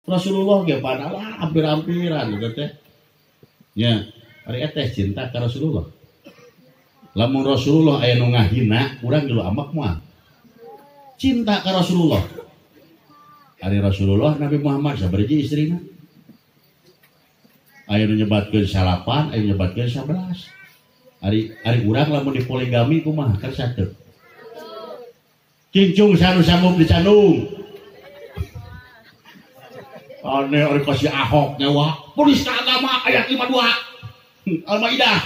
Rasulullah ge panalah hampir-hampiran gitu teh. Nya, ari teh cinta ka Rasulullah. Lamun Rasulullah aya nu ngahina, urang geus ambek moal. Cinta ka Rasulullah. Ari Rasulullah Nabi Muhammad sabariji istrina. Aya nu nyebatkeun 9, aya nu nyebatkeun 11. Ari urang lamun dipoligami kumaha kan satu. Cincung sanu sanggup dicandung. Aneh ari kasih Ahok nyawa. Penista agama ayat 52. Al-Maidah.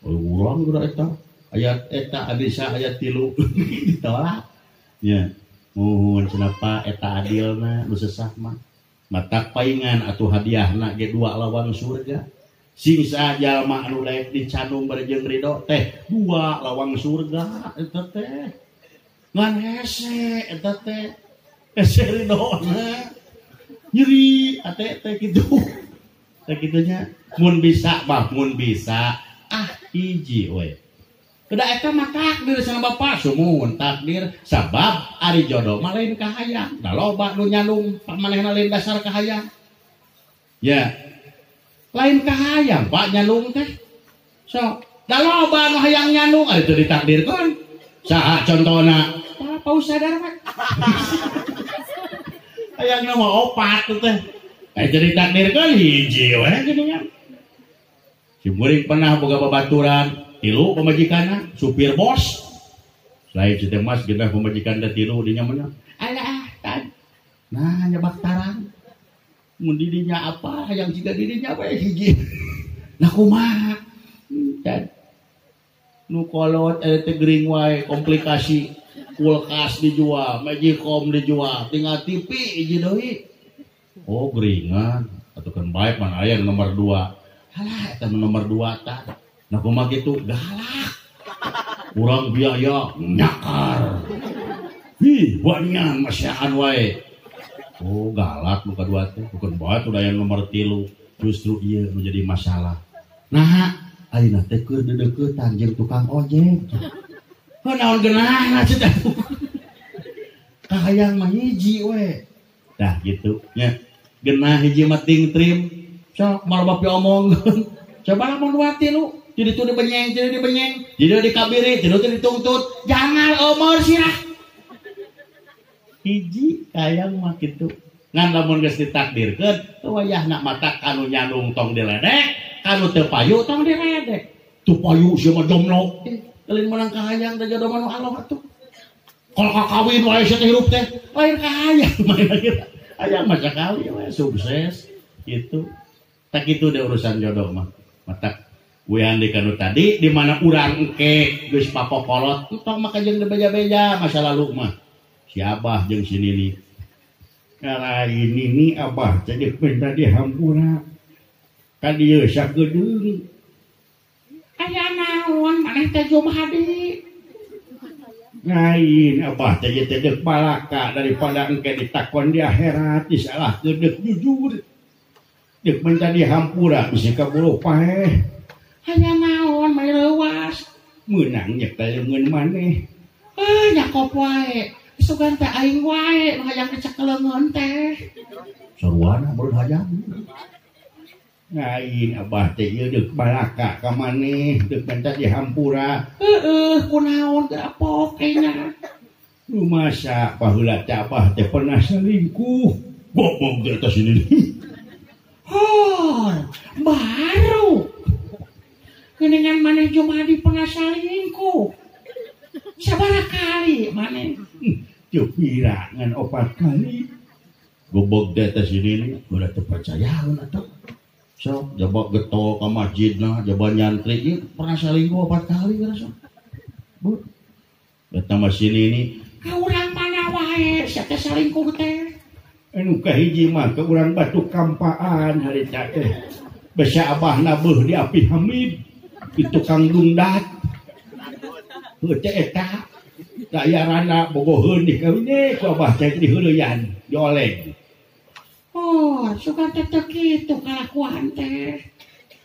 Urang geura eta ayat eta Anisa ayat 3 ditolak. Nya. Muhun cenah eta adilna nu sesah mah. Matak paingan atuh hadiahna ge dua lawang surga. Sing sajalma anu daek dicandung bari jeung ridho teh dua lawang surga eta teh. Ngan hese eta teh. Hese ridhona. Nyeri ate teh kitu. Teh kitunya mun bisa mah mun bisa ah hiji we. Kedah eta mah takdir sama bapak sumuhun takdir sabab ari jodoh mah lain kahayang. Da loba nu nyandung manehna lain dasar kahayang. Ya. Lain kahayang pak nyandung teh. Sok, da loba nu hayang nyandung ari teu ditakdirkeun. Saha contona? Pak Ustaz Darman. Hayang mah opat teh. Aya teu ditakdirkeun hiji we geuningan. Si muring pernah boga babaturan tilu pamajikanna, supir bos. Lain si teh mas geunah pamajikan teh tilu dinya mah. Alah tan. Nah nyebak tarang. Mun di dinya apa hayang jiga di dinya we hiji. Nah kumaha? Dan nu kolot eta teh gering wae komplikasi kulkas dijual, magicom dijual, tinggal TV hiji deui. Oh geringan, atuh kan bae pan aya nomor 2. Halah eta nomor 2 tah. Nah kumaha kitu galak. Kurang biaya nyakar. Ih, wanian masyaan wae. Oh galak nu kadua teh, bukan bae udah yang nomor 3, justru ieu menjadi masalah. Nah, ayeuna teh keur deudeuketan jeung tukang ojek. Heuh naon geunahna cenah. Kahayang mah hiji we. Dah gitu nya. Geunah hiji mah ting trim. Sok maloba piomongkeun. Coba lamun dua tilu, jadi tu dibenyeng, jadi dibenyeng, jadi dikabiri, jadi tu dituntut. Jangan omor sirah. Hiji kayang mah kitu. Ngan lamun geus ditakdirkeun, teu wayahna mata kanu nyandung tong diledek, kanu teu payu tong diledek. Teu payu sia mah jomblo. Lain menang kahayang da jodoh mah nu Allah atuh. Kalau kakawin wae sia teh hirup teh, lain kahayang mah hayang mah sakali we sukses gitu. Tak kitu deh urusan jodoh mah. Matak wean di kanu tadi di mana urang engke geus papokolot entong mah jeung beja-beja masa lalu mah. Si abah jeung si nini. Lain nini abah jadi minta dihampura. Ka dieu sakedeung. Aya naon maneh teh Jumhadi? Lain abah teh teh deuk balaka daripada engke ditakon di akhirat disalahkeun deuk jujur. Deuk minta dihampura bisi kaburu paeh. Aya naon mah leuwas. Meunang nyekel leungeun maneh. Ah nyakop wae. Sugan teh aing wae nu hayang dicekel leungeun teh. Sarwana baru hayang. Lain abah teh ieu deuk balaka ka maneh, deuk minta dihampura. Heueuh kunaon teu apok kayaknya. Rumasa baheula teh abah teh pernah selingkuh. Goblok di atas ini. Hor, baru. Geuningan maneh Jumadi pernah selingkuh. Sabaraha kali maneh? Teu pira ngan 4 kali. Gobog di atas ini nih, udah terpercayaeun atuh. Sok jaba getol ka masjidna, jaba nyantri ieu pernah selingkuh 4 kali geura sok. Bu. Eta mah sini ini ka urang mana wae sia teh selingkuh teh. Anu kahiji mah ka urang Batu Kampaan harita teh. Basa abahna beuh di Api Hamid, di tukang dungdat. Heuh teh eta dayarana bogoheun di kawine ku abah teh diheureyan, dioleng. Oh, suka teh teu kitu kalakuan teh.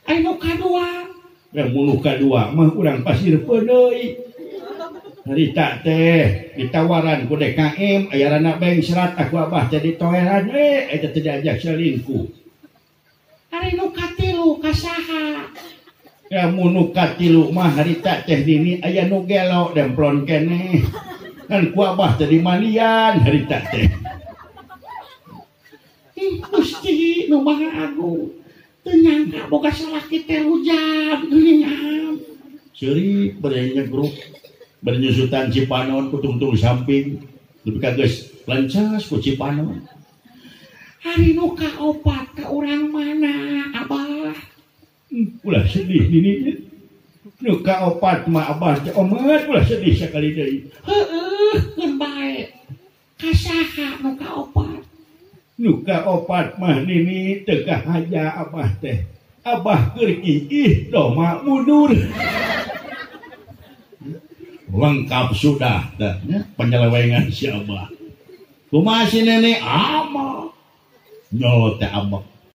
Aya nu kadua. Yang nu kadua mah urang Pasir Peuneuy. Harita teh ditawaran ku DKM aya rana bengsrat aku abah teh ditoeran we eta teh diajak selingkuh. Ari nu katilu ka saha? Ya mun nu katilu mah harita teh nini aya nu gelo demplon keneh. Kan ku abah teh dimandian harita teh. Ih Gusti nu Maha Agung. Teu nyangka boga salaki teh hujan geuningan. Seuri bade nyegruk. Bernyusutan Cipanon kutungtung samping lebih kages lencas ku Cipanon. Hari nu kaopat ka urang mana abah? Ulah sedih nini. Nu kaopat mah abah teh omat ulah sedih sakali deui. Heueuh keun bae. Ka saha nu kaopat? Nu kaopat mah nini teu kahaja abah teh. Abah keur kiih doma mundur. Lengkap sudah dah penyelewengan si abah. Kumaha si nenek ama nyolot teh abah.